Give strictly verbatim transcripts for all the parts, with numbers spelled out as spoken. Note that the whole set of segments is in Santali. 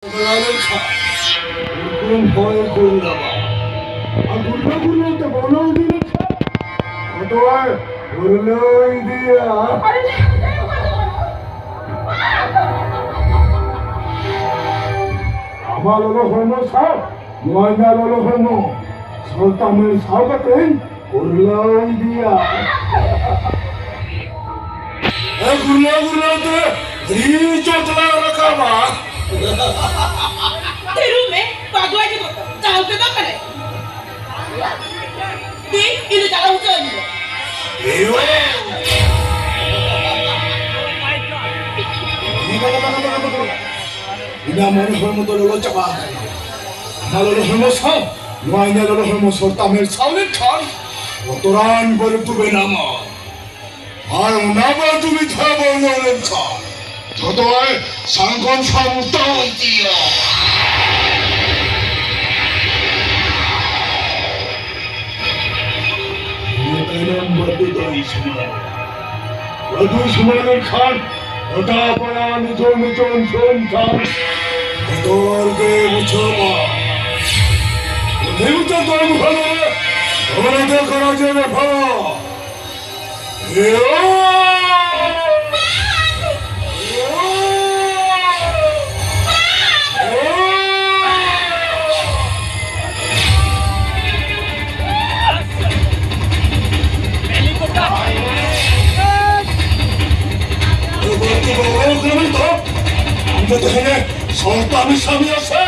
ᱪᱟᱞᱟᱣ ᱞᱮᱱᱠᱷᱟᱱ ᱩᱱᱠᱩ ᱦᱚᱸᱭ ᱠᱩᱞ ᱫᱟᱵᱟ᱾ ᱟᱨ ᱜᱩᱨᱞᱟᱹ ᱜᱩᱨᱞᱟᱹ ᱛᱮ ᱵᱚᱞᱚ ᱤᱫᱤ ᱞᱮᱱᱠᱷᱟᱱ ᱟᱫᱚᱭ ᱜᱩᱨᱞᱟᱹ ᱤᱫᱤᱭᱟ᱾ ᱟᱢᱟᱜ ᱞᱚᱞᱚ ᱦᱚᱲᱢᱚ ᱥᱟᱶ ᱱᱚᱣᱟ ᱤᱧᱟᱹᱜ ᱞᱚᱞᱚ ᱦᱚᱲᱢᱚ ᱥᱚᱨᱛᱟᱢᱮᱨ ᱥᱟᱶ ᱠᱟᱛᱮᱧ ᱜᱩᱨᱞᱟᱹᱣ ᱤᱫᱤᱭᱟ᱾ ᱮ ᱜᱩᱨᱞᱟᱹᱣ ᱜᱩᱨᱞᱟᱹᱣ ᱛᱮ ᱟᱹᱰᱤ ᱪᱚᱴ ᱞᱟᱝ ᱨᱟᱠᱟᱵᱟ᱾ ᱛᱤᱨᱩ ᱢᱮ, ᱯᱟᱜᱽᱞᱟ ᱜᱮ ᱫᱚ, ᱡᱟᱦᱟᱸ ᱛᱮᱫᱚ ᱠᱟᱱᱟᱭ᱾ ᱫᱮ, ᱤᱧ ᱫᱚ ᱪᱟᱞᱟᱣ ᱦᱚᱪᱚ ᱟᱹᱧ ᱢᱮ᱾ ᱮᱭᱳ! ᱤᱧᱟᱹᱜ ᱢᱚᱱᱮ ᱦᱚᱲᱢᱚ ᱫᱚ ᱞᱚᱞᱚ ᱪᱟᱵᱟ ᱟᱠᱟᱱᱟ᱾ ᱚᱱᱟ ᱞᱚᱞᱚ ᱦᱚᱲᱢᱚ ᱥᱟᱶ ᱱᱚᱣᱟ ᱤᱧᱟᱹᱜ ᱞᱚᱞᱚ ᱦᱚᱲᱢᱚ ᱥᱚᱨᱛᱟᱢᱮᱨ ᱥᱟᱶ ᱞᱮᱱᱠᱷᱟᱱ ᱵᱚᱛᱚᱨᱟᱱ ᱵᱟᱹᱨᱩᱫ ᱵᱮᱱᱟᱢᱟ᱾ ᱟᱨ ᱚᱱᱟ ᱵᱟᱹᱨᱩᱫ ᱢᱤᱫ ᱫᱷᱟᱣ ᱵᱚᱞᱚ ᱞᱮᱱᱠᱷᱟᱱ ᱡᱷᱚᱛᱚᱭ ᱥᱟᱝᱜᱚᱱ ᱥᱟᱢᱴᱟᱣ ᱤᱫᱤᱭᱟ᱾ ᱤᱱᱟᱹ ᱛᱟᱭᱱᱚᱢ ᱵᱟᱹᱨᱩᱫ ᱫᱚᱭ ᱥᱚᱢᱟᱭ᱾ ᱵᱟᱹᱨᱩᱫ ᱥᱚᱢᱟᱭ ᱞᱮᱱᱠᱷᱟᱱ ᱜᱚᱴᱟ ᱯᱟᱲᱟ ᱱᱤᱡᱚᱱ ᱱᱤᱡᱚᱱ ᱥᱚᱱᱛᱟᱱ ᱵᱚᱛᱚᱨ ᱜᱮ ᱵᱩᱡᱷᱟᱹᱣᱟ᱾ ᱩᱱᱤ ᱩᱛᱟᱹᱨ ᱫᱚ ᱢᱩᱦᱟᱹᱱ ᱨᱮ ᱚᱱᱟ ᱫᱚ ᱠᱟᱱᱟ ᱡᱮ ᱵᱮᱯᱟᱨ᱾ ᱥᱚᱨᱛᱟᱢ ᱥᱟᱢᱤ ᱟᱥᱮ᱾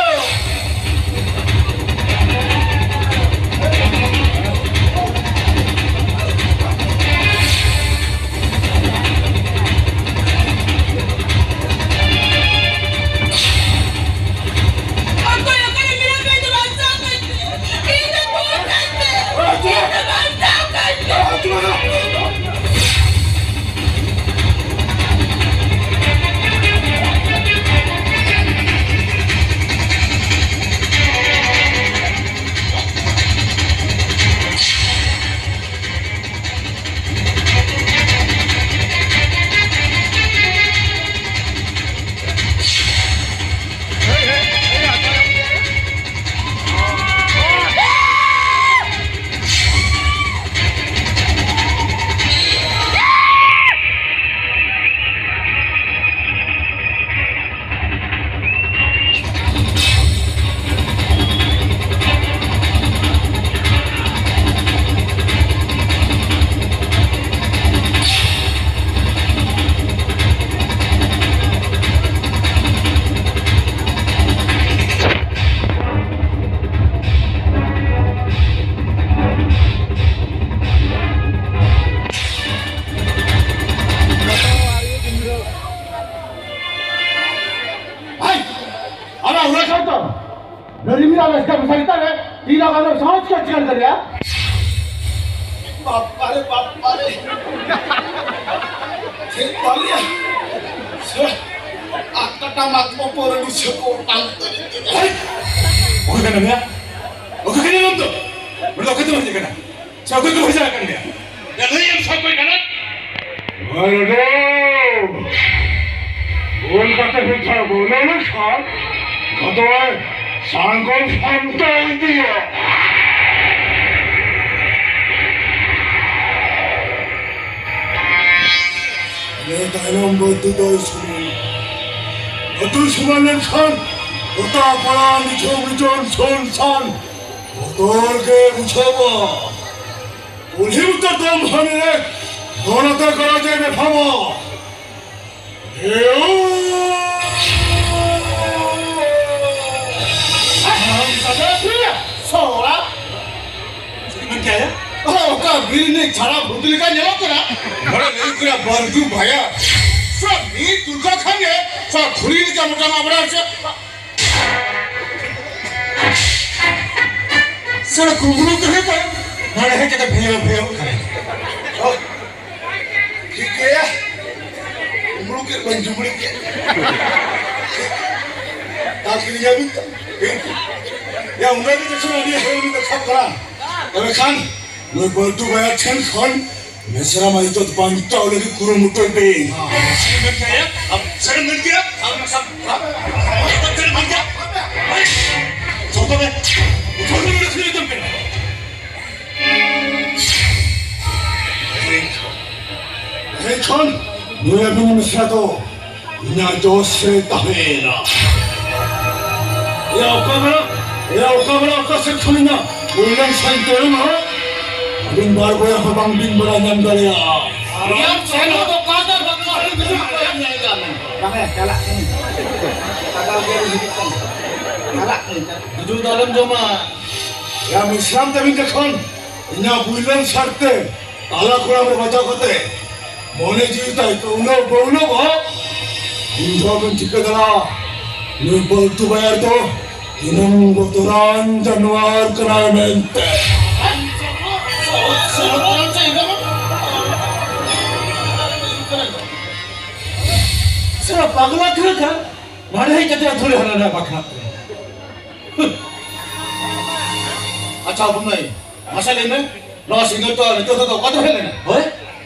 ᱟᱢᱟᱜ ᱚᱱᱟ ᱥᱟᱶ ᱫᱚ ᱱᱚᱣᱟ ᱨᱤᱢᱤᱞ ᱟᱨ ᱮᱥᱠᱟᱨ ᱢᱮᱥᱟ ᱠᱟᱛᱮ ᱨᱮ ᱛᱤᱱ ᱟᱜᱟᱢ ᱨᱮ ᱥᱟᱦᱚᱥ ᱠᱚ ᱪᱤᱠᱟᱹ ᱫᱟᱲᱮᱭᱟᱜᱼᱟ? ᱵᱟᱯᱟᱨᱮ, ᱵᱟᱯᱟᱨᱮ᱾ ᱪᱮᱫ ᱵᱟᱞᱮᱭᱟ? ᱥᱮ, ᱟᱴ ᱠᱟᱴᱟ ᱢᱟᱛᱠᱚᱢ ᱯᱚᱨᱮ ᱱᱤᱥᱟᱹ ᱠᱚ ᱚᱴᱟᱝ ᱩᱛᱟᱹᱨ ᱮᱱ ᱛᱤᱧᱟ᱾ ᱦᱮᱭ! ᱚᱠᱟ ᱠᱟᱱᱟᱢ ᱭᱟ? ᱚᱠᱟ ᱠᱟᱱᱟᱢ ᱟᱢ ᱫᱚ? ᱱᱚᱰᱮ ᱚᱠᱚᱭ ᱛᱮᱢ ᱦᱮᱡ ᱟᱠᱟᱱᱟ? ᱥᱮ ᱚᱠᱚᱭ ᱠᱚ ᱵᱷᱮᱡᱟ ᱟᱠᱟᱫ ᱢᱮᱭᱟ? ᱭᱟ, ᱱᱩᱭ ᱮᱢ ᱥᱚᱠᱚᱭ ᱠᱟᱱᱟ? ᱵᱟᱨᱰᱳ! ᱵᱷᱩᱞ ᱠᱟᱛᱮ ᱯᱮ ᱛᱷᱟᱯᱚᱱ ᱞᱮᱱᱠᱷᱟᱱ, ᱟᱫᱚᱭ ᱥᱟᱝᱜᱚ ᱥᱟᱢᱴᱟᱣ ᱤᱫᱤᱭᱟ᱾ ᱤᱱᱟᱹ ᱛᱟᱭᱱᱚᱢ ᱵᱟᱹᱫᱩ ᱫᱚᱭ ᱥᱩᱢᱟᱹᱱ᱾ ᱵᱟᱹᱫᱩᱭ ᱥᱩᱢᱟᱹᱱ ᱞᱮᱱᱠᱷᱟᱱ, ᱜᱚᱴᱟ ᱯᱟᱲᱟ ᱱᱤᱪᱷᱚ ᱵᱤᱪᱚᱱ ᱥᱚᱱ ᱥᱟᱱ ᱵᱚᱛᱚᱨ ᱜᱮ ᱵᱩᱡᱷᱟᱹᱣᱟ᱾ ᱠᱩᱞᱦᱤ ᱩᱛᱟᱹᱨ ᱫᱚᱢ ᱦᱟᱱᱮ ᱫᱚᱱ ᱟᱛᱮ ᱜᱚᱨᱚᱡ ᱮ ᱵᱮᱯᱷᱟᱢᱟ᱾ ᱦᱮᱣ! ᱟᱢ ᱥᱟᱫᱟ ᱯᱤᱭᱟ, ᱥᱚᱲᱟ᱾ ᱪᱮᱫ ᱢᱮᱱ ᱠᱮᱜᱼᱟ? ᱚᱠᱟ ᱵᱤᱨ ᱨᱤᱱᱤᱡ ᱪᱷᱟᱲᱟ ᱵᱷᱩᱛ ᱞᱮᱠᱟ ᱧᱮᱞᱚᱜ ᱠᱟᱱᱟ᱾ ᱱᱚᱰᱮ ᱞᱟᱹᱭ ᱠᱟᱱᱟ ᱵᱟᱨᱫᱩ ᱵᱷᱟᱭᱟ᱾ ᱥᱟ ᱢᱤᱫ ᱫᱩᱨᱜᱟ ᱠᱷᱟᱱ ᱜᱮ ᱥᱟ ᱜᱷᱩᱲᱤ ᱞᱮᱠᱟ ᱢᱚᱴᱟ ᱢᱟᱜ ᱵᱟᱲᱟ ᱥᱮ᱾ ᱥᱟᱞᱟ ᱠᱩᱢᱵᱽᱲᱩ ᱛᱟᱦᱮᱸ ᱠᱟᱱ, ᱱᱚᱰᱮ ᱦᱮᱡ ᱠᱟᱛᱮ ᱵᱷᱮᱭᱟᱹᱣ ᱵᱷᱮᱭᱟᱹᱣ ᱠᱟᱱᱟᱭ᱾ ᱚ, ᱴᱷᱤᱠ ᱜᱮᱭᱟ᱾ ᱠᱩᱢᱵᱽᱲᱩ ᱠᱮᱫ ᱵᱟᱹᱧ ᱡᱩᱢᱲᱤ ᱠᱮᱫ᱾ ᱛᱟᱠ ᱞᱤᱭᱟ ᱵᱤᱱ ᱛᱚ᱾ ᱭᱟ, ᱩᱱᱟᱹᱜ ᱜᱮ ᱡᱚᱠᱷᱚᱱ ᱟᱹᱰᱤ ᱦᱚᱲ ᱵᱤᱱ ᱠᱟᱛᱷᱟᱜ ᱠᱟᱱᱟ, ᱛᱚᱵᱮ ᱠᱷᱟᱱ ᱱᱩᱭ ᱵᱟᱹᱞᱴᱩ ᱵᱟᱭᱟ ᱴᱷᱮᱱ ᱠᱷᱚᱱ ᱢᱮᱥᱨᱟ ᱢᱟᱹᱭᱤᱛᱚᱛ ᱵᱟᱧᱪᱟᱣ ᱞᱟᱹᱜᱤᱫ ᱠᱩᱨᱩᱢᱩᱴᱩᱭ ᱯᱮ᱾ ᱥᱟᱹᱨᱤ ᱢᱮᱱ ᱠᱮᱭᱟ, ᱟᱢ ᱥᱟᱹᱨᱤ ᱢᱮᱱ ᱠᱮᱭᱟ, ᱟᱢ ᱥᱟᱹᱨᱤ ᱢᱮᱱ ᱠᱮᱭᱟ᱾ ᱥᱚᱛᱚ ᱢᱮ, ᱥᱚᱛᱚ ᱢᱮ, ᱥᱚᱛᱚ ᱢᱮ᱾ ᱮᱱᱠᱷᱟᱱ ᱱᱩᱭ ᱟᱹᱵᱤᱱ ᱢᱮᱥᱨᱟ ᱫᱚ ᱤᱧᱟᱜ ᱡᱚᱥ ᱨᱮ ᱛᱟᱦᱮᱸᱭᱮᱱᱟ᱾ ᱮᱭᱟ ᱚᱠᱟ ᱵᱮᱲᱟ, ᱮᱭᱟ ᱚᱠᱟ ᱵᱮᱲᱟ ᱚᱠᱟ ᱥᱮᱫ ᱠᱷᱚᱱ ᱤᱧᱟᱜ ᱩᱭᱞᱟᱝ ᱥᱟᱭ ᱛᱮᱨᱮᱢ ᱦᱚᱸ ᱟᱹᱵᱤᱱ ᱵᱟᱨ ᱵᱚᱭᱦᱟ ᱦᱚᱸ ᱵᱟᱝ ᱵᱤᱱ ᱵᱟᱲᱟᱭ ᱧᱟᱢ ᱫᱟᱲᱮᱭᱟᱜᱼᱟ᱾ ᱤᱧᱟᱜ ᱥᱮᱱᱚᱜ ᱫᱚ ᱚᱠᱟ ᱫᱚ ᱵᱟᱝ ᱦᱩᱭᱩᱜ ᱠᱟᱱᱟ᱾ ᱵᱟᱝᱟ, ᱪᱟᱞᱟᱜ ᱠᱟᱹᱱᱟᱹᱧ᱾ ᱥᱟᱜᱟᱲ ᱜᱮ ᱦᱤᱡᱩᱜ ᱠᱟᱱᱟ᱾ ᱪᱟᱞᱟᱜ ᱠᱟᱹᱱᱟᱹᱧ, ᱪᱟᱞᱟᱜ᱾ ᱦᱤᱡᱩᱜ ᱫᱚ ᱟᱞᱚᱢ ᱡᱚᱢᱟ᱾ ᱭᱟ ᱢᱤᱥᱨᱟᱢ ᱛᱟᱹᱵᱤᱱ ᱡᱚᱠᱷᱚᱱ ᱤᱧᱟᱜ ᱵᱩᱭᱞᱟᱹᱱ ᱥᱟᱨᱛᱮ ᱛᱟᱞᱟ ᱠᱚᱲᱟᱢ ᱨᱮ ᱵᱟᱡᱟᱣ ᱠᱟᱛᱮ ᱢᱚᱱᱮ ᱡᱤᱣᱤ ᱛᱟᱭ ᱠᱟᱹᱣᱞᱟᱹᱣ ᱵᱟᱹᱣᱞᱟᱹᱣ ᱵᱚᱦᱚᱜ, ᱤᱧ ᱫᱚ ᱵᱟᱹᱧ ᱴᱷᱤᱠᱟᱹ ᱫᱟᱲᱮᱭᱟᱜᱼᱟ᱾ ᱱᱩᱭ ᱵᱟᱹᱞᱛᱩ ᱵᱟᱭᱟᱨ ᱫᱚ ᱛᱤᱱᱟᱹᱝ ᱵᱚᱛᱚᱨᱟᱱ ᱡᱟᱱᱣᱟᱨ ᱠᱟᱱᱟᱭ ᱢᱮᱱᱛᱮ᱾ ᱥᱟᱞᱟ ᱯᱟᱜᱽᱞᱟ ᱠᱟᱱᱟ ᱠᱷᱟᱱ ᱱᱚᱰᱮ ᱦᱮᱡ ᱠᱟᱛᱮ ᱟᱹᱛᱷᱟᱹᱲᱤ ᱦᱟᱱᱟ ᱱᱟᱣᱟ ᱵᱟᱠᱷᱱᱟᱜ ᱠᱟᱱᱟ᱾ ᱟᱪᱪᱷᱟ, ᱵᱩᱱᱟᱹᱭ, ᱢᱟᱥᱮ ᱞᱟᱹᱭ ᱢᱮ, ᱱᱚᱣᱟ ᱥᱤᱸᱜᱟᱹᱲ ᱫᱚ ᱱᱤᱛᱚᱜ ᱫᱚ ᱚᱠᱟ ᱛᱮ ᱦᱮᱡ ᱞᱮᱱᱟ? ᱦᱳᱭ?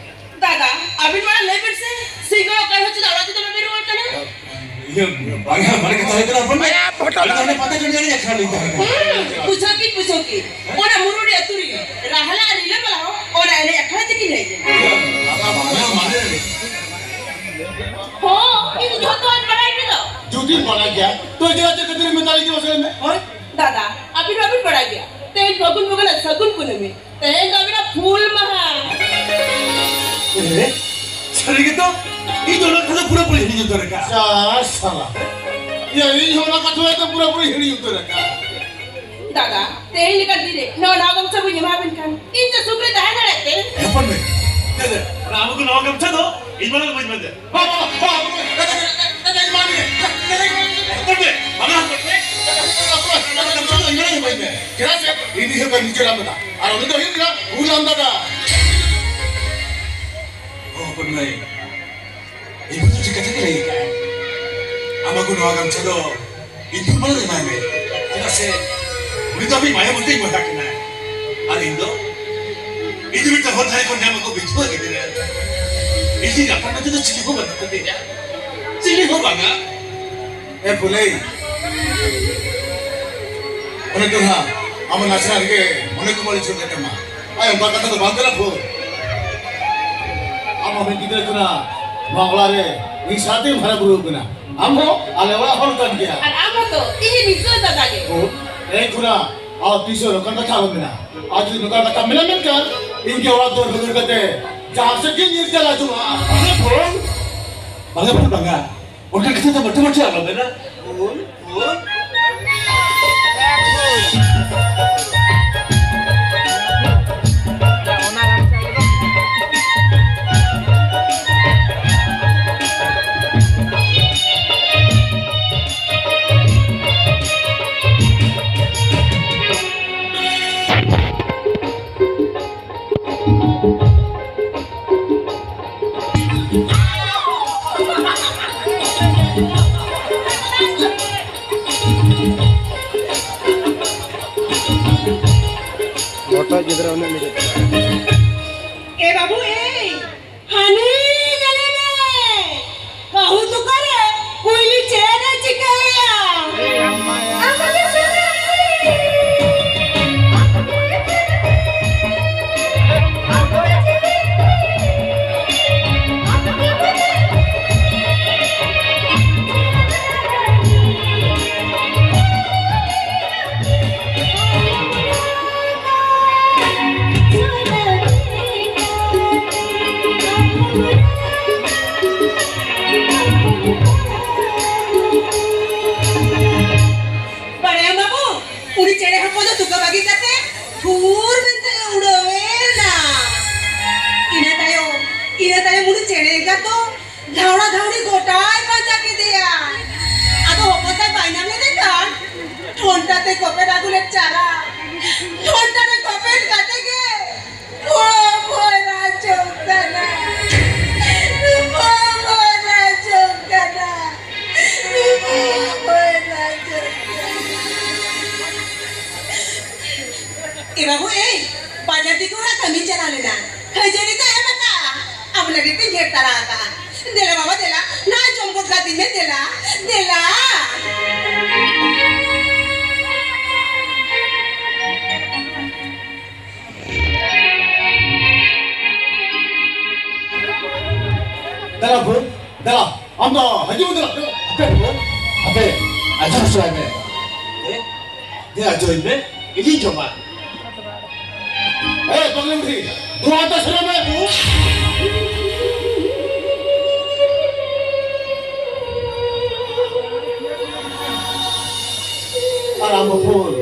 ᱫᱟᱫᱟ, ᱟᱹᱵᱤᱱ ᱢᱟᱲᱟᱝ ᱞᱟᱹᱭ ᱵᱤᱱ ᱥᱮ, ᱥᱤᱸᱜᱟᱹᱲ ᱚᱠᱟ ᱨᱮ ᱪᱮᱫᱟᱜ ᱚᱲᱟᱜ ᱛᱮᱫᱚ ᱵᱟᱵᱤᱱ ᱨᱩᱣᱟᱹᱲ ᱠᱟᱱᱟ? ᱤᱭᱟᱹ, ᱵᱟᱝᱟ, ᱢᱟᱱᱮ ᱠᱟᱛᱷᱟ ᱦᱩᱭᱩᱜ ᱠᱟᱱᱟ, ᱦᱚᱯᱚᱱ ᱵᱷᱟᱭ, ᱟᱹᱞᱤᱧ ᱫᱚ ᱦᱟᱱᱮ ᱯᱟᱛᱟ ᱴᱟᱺᱰᱤ ᱨᱮ ᱟᱠᱷᱲᱟ ᱞᱤᱧ ᱛᱟᱦᱮᱸ ᱠᱟᱱᱟ᱾ ᱦᱩᱸ, ᱵᱩᱡᱷᱟᱹᱣ ᱠᱤᱱ, ᱵᱩᱡᱷᱟᱹᱣ ᱠᱤᱱ᱾ ᱚᱱᱟ ᱢᱩᱨᱩᱰᱤ ᱟᱹᱛᱩ ᱨᱮ ᱨᱟᱦᱞᱟ ᱟᱨ ᱨᱤᱞᱟᱹᱢᱟᱞᱟ ᱦᱚᱸ ᱚᱱᱟ ᱮᱱᱮᱡ ᱟᱠᱷᱲᱟ ᱛᱮᱠᱤᱱ ᱦᱮᱡ ᱞᱮᱱᱟ᱾ ᱵᱟᱝᱟ, ᱢᱟᱱᱮ, ᱦᱚᱸ, ᱤᱧ ᱡᱷᱚᱛᱚᱣᱟᱜ ᱵᱟᱲᱟᱭ ᱜᱮᱫᱚ᱾ ᱡᱩᱫᱤᱢ ᱵᱟᱲᱟᱭ ᱜᱮᱭᱟ, ᱛᱚ ᱪᱮᱫᱟᱜ ᱪᱮᱫ ᱠᱷᱟᱹᱛᱤᱨ ᱢᱮᱛᱟ ᱞᱤᱧ ᱠᱟᱱᱟ ᱥᱮ ᱢᱮ? ᱦᱳᱭ? ᱫᱟᱫᱟ, ᱟᱹᱵᱤᱱ ᱵᱟᱹᱵᱤᱱ ᱵᱟᱲᱟᱭ ᱜᱮᱭᱟ᱾ ᱛᱮᱦᱮᱧ ᱯᱷᱟᱹᱜᱩᱱ ᱵᱚᱸᱜᱟ ᱨᱮᱱᱟᱜ ᱥᱟᱹᱜᱩᱱ ᱠᱩᱱᱟᱹᱢᱤ᱾ ᱛᱮᱦᱮᱧ ᱫᱚ ᱟᱹᱵᱤᱱᱟᱜ ᱯᱷᱩᱞ ᱢᱟᱦᱟ᱾ ᱮ, ᱥᱟᱹᱨᱤ ᱜᱮᱛᱚ? ᱤᱧ ᱫᱚ ᱚᱱᱟ ᱠᱟᱛᱷᱟ ᱯᱩᱨᱟᱹᱯᱩᱨᱤ ᱦᱤᱲᱤᱧ ᱩᱛᱟᱹᱨ ᱟᱠᱟᱫ᱾ ᱥᱟ-, ᱥᱟᱞᱟ᱾ ᱭᱟ, ᱤᱧ ᱦᱚᱸ ᱚᱱᱟ ᱠᱟᱛᱷᱟ ᱫᱚ ᱯᱩᱨᱟᱹᱯᱩᱨᱤ ᱦᱤᱲᱤᱧ ᱩᱛᱟᱹᱨ ᱟᱠᱟᱫ᱾ ᱫᱟᱫᱟ, ᱛᱮᱦᱮᱧ ᱞᱮᱠᱟ ᱫᱤᱱ ᱨᱮ ᱱᱚᱣᱟ ᱱᱟᱣᱟ ᱜᱟᱢᱪᱷᱟ ᱵᱟᱹᱧ ᱮᱢᱟᱵᱤᱱ ᱠᱷᱟᱱ ᱤᱧ ᱪᱮᱫ ᱥᱩᱠ ᱨᱮ ᱛᱟᱦᱮᱸ ᱫᱟᱲᱮᱭᱟᱜ ᱛᱮ? ᱦᱚᱯᱚᱱ ᱢᱟᱹᱭ, ᱫᱮ, ᱫᱮ, ᱚᱱᱟ ᱟᱵᱚ ᱠᱚ ᱱᱟᱣᱟ ᱜᱟᱢᱪᱷᱟ ᱫᱚ ᱤᱧ ᱢᱟᱲᱟᱝ ᱨᱮ ᱵᱟᱹᱧ ᱵᱟᱸᱫᱮᱭᱟ᱾ ᱵᱟ, ᱵᱟ, ᱵᱟ, ᱵᱟ, ᱫᱮ, ᱫᱮ, ᱫᱮ, ᱫᱮ, ᱤᱧ ᱢᱟᱲᱟᱝ ᱨᱮ, ᱫᱮ, ᱫᱮ, ᱦᱚᱯᱚᱱ ᱢᱟᱹᱭ, ᱵᱟᱵᱟ, ᱦᱚᱯᱚᱱ ᱢᱟᱹᱭ, ᱚᱱᱟ ᱜᱟᱢᱪᱷᱟ ᱫᱚ ᱤᱧ ᱢᱟᱲᱟᱝ ᱨᱮ ᱵᱟᱹᱧ ᱵᱟᱸᱫᱮᱭᱟ᱾ ᱪᱮᱫᱟᱜ ᱥᱮ ᱤᱧ ᱦᱩᱭᱩᱜ ᱠᱟᱱᱟ ᱱᱤᱡᱮᱨᱟᱜ ᱫᱟᱫᱟ, ᱟᱨ ᱩᱱᱤ ᱫᱚ ᱦᱩᱭᱩᱜ ᱠᱟᱱᱟ ᱦᱩᱞᱟᱱ ᱫᱟᱫᱟ᱾ ᱚ, ᱦᱚᱯᱚᱱ ᱢᱟᱹᱭ, ᱤᱧ ᱵᱩᱡᱷᱟᱹᱣ ᱪᱮᱫ ᱠᱟᱛᱷᱟ ᱜᱮ ᱞᱟᱹᱭ ᱟᱠᱟᱫ᱾ ᱟᱢ ᱟᱹᱜᱩ ᱱᱚᱣᱟ ᱜᱟᱢᱪᱷᱟ ᱫᱚ ᱤᱧ ᱵᱷᱩᱞ ᱵᱟᱝ ᱮᱢᱟᱭ ᱢᱮ, ᱪᱮᱫᱟᱜ ᱥᱮ ᱩᱱᱤ ᱫᱚ ᱟᱢᱤᱡ ᱢᱟᱭᱟ ᱢᱚᱛᱤᱧ ᱵᱚᱭᱦᱟ ᱠᱟᱱᱟᱭ᱾ ᱟᱨ ᱤᱧ ᱫᱚ, ᱤᱧ ᱫᱚ ᱢᱤᱫᱴᱟᱝ ᱦᱚᱲ ᱫᱷᱟᱨᱮ ᱠᱷᱚᱱ ᱧᱟᱢ ᱟᱹᱜᱩ ᱵᱤᱫᱷᱣᱟᱹ ᱜᱤᱫᱽᱨᱟᱹ᱾ ᱤᱧ ᱫᱚ ᱟᱯᱟᱱ ᱢᱮᱱᱛᱮ ᱫᱚ ᱪᱤᱞᱤ ᱦᱚᱸ ᱵᱟᱹᱱᱩᱜ ᱛᱟᱹᱛᱤᱧᱟ, ᱪᱤᱞᱤ ᱦᱚᱸ ᱵᱟᱝᱟ᱾ ᱮ ᱯᱷᱩᱞᱟᱹᱭ, ᱚᱱᱮ ᱛᱚ ᱱᱟᱦᱟᱜ ᱟᱢ ᱱᱟᱥᱮᱱᱟᱜ ᱨᱮᱜᱮ ᱢᱚᱱᱮ ᱠᱚ ᱵᱟᱹᱲᱤᱡ ᱦᱚᱪᱚ ᱠᱮᱫ ᱛᱟᱢᱟ᱾ ᱟᱭ, ᱚᱱᱠᱟ ᱠᱟᱛᱷᱟ ᱫᱚ ᱵᱟᱝ ᱠᱟᱱᱟ ᱯᱷᱩᱞ᱾ ᱟᱢ ᱦᱚᱸ ᱢᱤᱫ ᱜᱤᱫᱽᱨᱟᱹ ᱠᱟᱱᱟ, ᱱᱚᱣᱟ ᱚᱲᱟᱜ ᱨᱮ ᱤᱧ ᱥᱟᱶᱛᱮᱢ ᱦᱟᱨᱟ ᱵᱩᱨᱩ ᱟᱠᱟᱱᱟ᱾ ᱟᱢ ᱦᱚᱸ ᱟᱞᱮ ᱚᱲᱟᱜ ᱦᱚᱲ ᱠᱟᱱ ᱜᱮᱭᱟ᱾ ᱟᱨ ᱟᱢ ᱦᱚᱸᱛᱚ ᱤᱧ ᱱᱤᱡᱮᱨ ᱫᱟᱫᱟ ᱜᱮ᱾ ᱚ, ᱮ ᱠᱷᱩᱲᱟ, ᱟᱨ ᱛᱤᱥ ᱦᱚᱸ ᱱᱚᱝᱠᱟᱱ ᱠᱟᱛᱷᱟ ᱟᱞᱚᱢ ᱢᱮᱱᱟ᱾ ᱟᱨ ᱡᱩᱫᱤ ᱱᱚᱝᱠᱟᱱ ᱠᱟᱛᱷᱟ ᱢᱮᱱᱟ ᱢᱮᱱᱠᱷᱟᱱ ᱤᱧ ᱜᱮ ᱚᱲᱟᱜ ᱫᱩᱣᱟᱹᱨ ᱵᱟᱹᱜᱤ ᱠᱟᱛᱮ ᱡᱟᱦᱟᱸ ᱥᱮᱫ ᱜᱮᱧ ᱧᱤᱨ ᱪᱟᱞᱟᱣ ᱡᱚᱝᱚᱜᱼᱟ᱾ ᱵᱟᱝᱟ ᱯᱷᱩᱞ, ᱵᱟᱝᱟ ᱯᱷᱩᱞ, ᱵᱟᱝᱟ᱾ ᱚᱱᱠᱟ ᱠᱟᱛᱷᱟ ᱫᱚ ᱢᱚᱴᱮ ᱢᱚᱴᱮ ᱟᱞᱚᱢ ᱢᱮᱱᱟ᱾ ᱦᱳᱭ, ᱦᱳᱭ᱾ ᱜᱤᱫᱽᱨᱟᱹ ᱩᱱᱟᱹᱜ ᱞᱟᱹᱜᱤᱫ᱾ ᱮ ᱵᱟᱹᱵᱩ, ᱮᱭ, ᱦᱟᱹᱱᱤ ᱧᱮᱞᱮ ᱢᱮ᱾ ᱵᱟᱹᱦᱩ ᱛᱚᱠᱟ ᱨᱮ ᱠᱩᱭᱞᱤ ᱪᱮᱬᱮ ᱪᱤᱠᱟᱹᱭᱮᱭᱟ? ᱵᱟᱲᱟᱭᱟᱢ ᱵᱟᱹᱵᱩ, ᱩᱱᱤ ᱪᱮᱬᱮ ᱦᱚᱯᱚᱱ ᱫᱚ ᱛᱩᱠᱟᱹ ᱵᱟᱹᱜᱤ ᱠᱟᱛᱮ ᱯᱷᱩᱨ ᱢᱮᱱᱛᱮ ᱩᱰᱟᱹᱣ ᱮᱱᱟ᱾ ᱤᱱᱟᱹ ᱛᱟᱭᱚᱢ, ᱤᱱᱟᱹ ᱛᱟᱭᱚᱢ ᱩᱱᱤ ᱪᱮᱬᱮ ᱮᱸᱜᱟ ᱫᱚ ᱫᱷᱟᱣᱲᱟ ᱫᱷᱟᱣᱲᱤ ᱜᱚᱴᱟᱭ ᱯᱟᱸᱡᱟ ᱠᱮᱫᱮᱭᱟ᱾ ᱟᱫᱚ ᱦᱚᱯᱚᱱ ᱛᱟᱭ ᱵᱟᱭ ᱧᱟᱢ ᱞᱮᱫᱮ ᱠᱷᱟᱱ, ᱴᱷᱚᱱᱴᱟ ᱛᱮ ᱠᱚᱯᱮᱫ ᱟᱹᱜᱩ ᱞᱮᱫ ᱪᱟᱨᱟ, ᱴᱷᱚᱱᱴᱟ ᱨᱮ ᱠᱚᱯᱮᱫ ᱠᱟᱛᱮ ᱜᱮ ᱵᱷᱚᱸ ᱵᱷᱚᱸ ᱨᱟᱜ ᱡᱚᱝ ᱠᱟᱱᱟ᱾ ᱵᱷᱚᱸ ᱵᱷᱚᱸ ᱨᱟᱜ ᱡᱚᱝ ᱠᱟᱱᱟ᱾ ᱵᱷᱚᱸ ᱵᱷᱚᱸ ᱨᱟᱜ ᱡᱚᱝ ᱠᱟᱱᱟ᱾ ᱮ ᱵᱟᱹᱵᱩ, ᱮᱭ, ᱵᱟᱡᱟᱨ ᱫᱤᱠᱩ ᱚᱲᱟᱜ ᱠᱟᱹᱢᱤᱧ ᱪᱟᱞᱟᱣ ᱞᱮᱱᱟ᱾ ᱠᱷᱟᱹᱡᱟᱹᱲᱤ ᱫᱚ ᱮᱢ ᱟᱠᱟᱫᱼᱟ᱾ ᱟᱢ ᱞᱟᱹᱜᱤᱫ ᱛᱮᱧ ᱜᱷᱮᱨ ᱛᱟᱨᱟ ᱟᱠᱟᱫᱼᱟ᱾ ᱫᱮᱞᱟ ᱵᱟᱵᱟ, ᱫᱮᱞᱟ, ᱱᱟ ᱡᱚᱢ ᱜᱚᱫ ᱠᱟᱛᱤᱧ ᱢᱮ, ᱫᱮᱞᱟ, ᱫᱮᱞᱟ᱾ ᱫᱮᱞᱟ ᱵᱷᱩ, ᱫᱮᱞᱟ, ᱟᱢ ᱫᱚ ᱦᱤᱡᱩᱜ ᱢᱮ, ᱫᱮᱞᱟ᱾ ᱦᱟᱯᱮ ᱵᱷᱩ, ᱦᱟᱯᱮ, ᱟᱡᱚᱢ ᱦᱚᱪᱚᱭ ᱢᱮ᱾ ᱫᱮ, ᱫᱮ, ᱟᱡᱚᱢ ᱢᱮ, ᱤᱧᱤᱧ ᱡᱚᱢᱟ᱾ ᱮ, ᱯᱟᱜᱽᱞᱤ ᱵᱩᱰᱷᱤ, ᱱᱚᱣᱟ ᱫᱚ ᱥᱮᱱᱚᱜ ᱢᱮ᱾ ᱟᱨ ᱟᱢ ᱦᱚᱯᱚᱱ,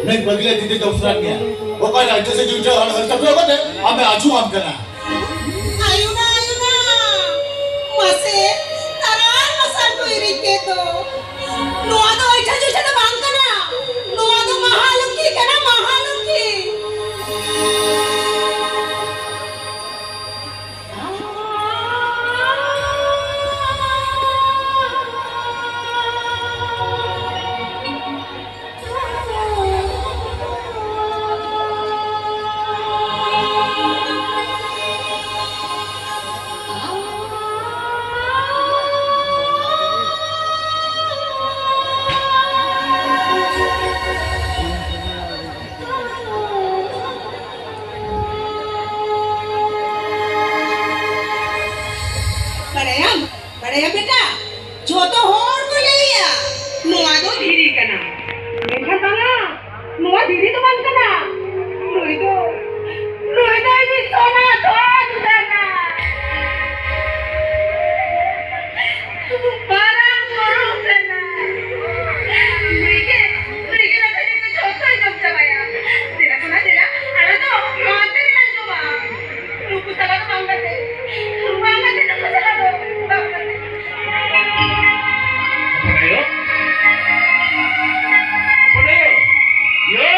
ᱱᱩᱭ ᱯᱟᱹᱜᱽᱞᱤ ᱡᱩᱫᱤ ᱡᱚᱢ ᱥᱟᱱᱟ ᱢᱮᱭᱟ, ᱚᱠᱟ ᱨᱮ ᱟᱡᱚ ᱥᱮ ᱡᱩᱡᱚ ᱦᱚᱲ ᱦᱚᱲ ᱪᱟᱯᱮ ᱠᱟᱛᱮ ᱟᱢᱮ ᱟᱹᱪᱩᱨ ᱟᱢ ᱠᱟᱱᱟ᱾ ᱟᱭᱳ ᱱᱟ, ᱟᱭᱳ ᱱᱟ, ᱢᱟᱥᱮ, ᱛᱟᱨᱟᱨ ᱢᱟᱥᱟᱞ ᱠᱚ ᱤᱨᱤᱡ ᱠᱮᱫ ᱫᱚ᱾ ᱱᱚᱣᱟ ᱫᱚ ᱚᱡᱷᱟ ᱡᱚᱡᱷᱟ ᱫᱚ ᱵᱟᱝ ᱠᱟᱱᱟ, ᱱᱚᱣᱟ ᱫᱚ ᱢᱟᱦᱟᱞᱚᱠᱠᱷᱤ ᱠᱟᱱᱟ, ᱢᱟᱦᱟᱞᱚᱠᱠᱷᱤ᱾ ᱠᱟᱱᱟ᱾ ᱢᱮᱱᱠᱷᱟᱱ ᱵᱟᱝᱟ, ᱱᱚᱣᱟ ᱫᱷᱤᱨᱤ ᱫᱚ ᱵᱟᱝ ᱠᱟᱱᱟ᱾ ᱱᱩᱭ ᱫᱚ, ᱱᱩᱭ ᱫᱚ ᱤᱧᱤᱡ ᱥᱚᱱᱟ ᱫᱷᱚᱱ ᱠᱟᱱᱟ᱾ ᱢᱟᱨᱟᱝ ᱵᱩᱨᱩ ᱠᱟᱱᱟ᱾ ᱱᱩᱭ ᱜᱮ, ᱱᱩᱭ ᱜᱮ ᱱᱚᱛᱮ ᱨᱮᱱ ᱡᱚᱛᱚᱭ ᱡᱚᱢ ᱪᱟᱵᱟᱭᱟ᱾ ᱫᱮᱞᱟ ᱥᱚᱱᱟ, ᱫᱮᱞᱟ, ᱟᱞᱮ ᱫᱚ ᱱᱚᱛᱮ ᱨᱮᱞᱮ ᱡᱚᱢᱟ᱾ ᱱᱩᱠᱩ ᱥᱟᱞᱟᱜ ᱫᱚ ᱵᱟᱝ ᱜᱟᱛᱮ᱾ ᱵᱟᱝ ᱜᱟᱛᱮ, ᱱᱩᱠᱩ ᱥᱟᱞᱟᱜ ᱫᱚ ᱵᱟᱝ ᱜᱟᱛᱮ᱾ ᱦᱚᱯᱚᱱ ᱟᱭᱳ? ᱦᱚᱯᱚᱱ ᱟᱭᱳ? ᱭᱳ!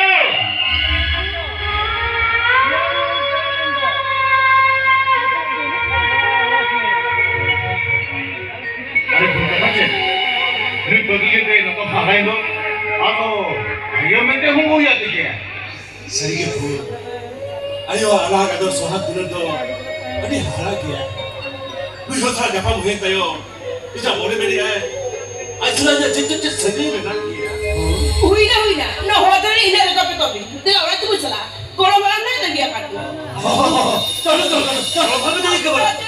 ᱟᱨᱮ ᱵᱷᱩᱞ ᱠᱟᱛᱷᱟ ᱪᱮᱫ? ᱱᱩᱭ ᱵᱟᱹᱜᱤ ᱠᱟᱛᱮ ᱱᱚᱝᱠᱟ ᱯᱷᱟᱸᱠᱟᱭ ᱫᱚ? ᱟᱫᱚ ᱟᱭᱳ ᱢᱮᱱᱛᱮ ᱦᱚᱸ ᱩᱭᱦᱟᱹᱨ ᱛᱮᱜᱮ᱾ ᱥᱟᱹᱨᱤᱜᱮ ᱵᱷᱩᱞ᱾ ᱟᱭᱳᱣᱟᱜ ᱟᱞᱟᱝ ᱟᱜ ᱥᱚᱦᱟᱜ ᱫᱩᱞᱟᱹᱲ ᱫᱚ ᱟᱹᱰᱤ ᱦᱟᱦᱟᱲᱟ ᱜᱮᱭᱟ᱾ ᱱᱩᱭ ᱦᱚᱸ ᱥᱟᱞᱟᱜ ᱧᱟᱯᱟᱢ ᱦᱩᱭᱮᱱ ᱛᱟᱭᱚᱢ ᱤᱧᱟᱹᱜ ᱢᱚᱱᱮ ᱢᱮᱱᱮᱜᱼᱟᱭ, ᱟᱡ ᱥᱟᱞᱟᱜ ᱤᱧᱟᱹᱜ ᱪᱮᱫ ᱪᱮᱫ ᱪᱮᱫ ᱥᱟᱹᱜᱟᱹᱭ ᱢᱮᱱᱟᱜ ᱜᱮᱭᱟ᱾ ᱦᱩᱭᱱᱟ, ᱦᱩᱭᱱᱟ᱾ ᱱᱚᱣᱟ ᱦᱚᱲ ᱫᱚ ᱤᱱᱟᱹᱜ ᱨᱮ ᱛᱚᱯᱮ ᱛᱚᱯᱮ᱾ ᱫᱮᱞᱟ ᱚᱲᱟᱜ ᱛᱮᱵᱚᱱ ᱪᱟᱞᱟᱜᱼᱟ᱾ ᱜᱚᱲᱚᱢ ᱦᱟᱲᱟᱢ ᱞᱮ ᱛᱟᱺᱜᱤ ᱟᱠᱟᱫ ᱢᱮᱭᱟ᱾ ᱪᱚᱞᱚ, ᱪᱚᱞᱚ, ᱪᱚᱞᱚ, ᱪᱚᱞᱚ, ᱵᱷᱟᱜᱮ ᱛᱮᱜᱮ ᱠᱟᱹᱢᱤ᱾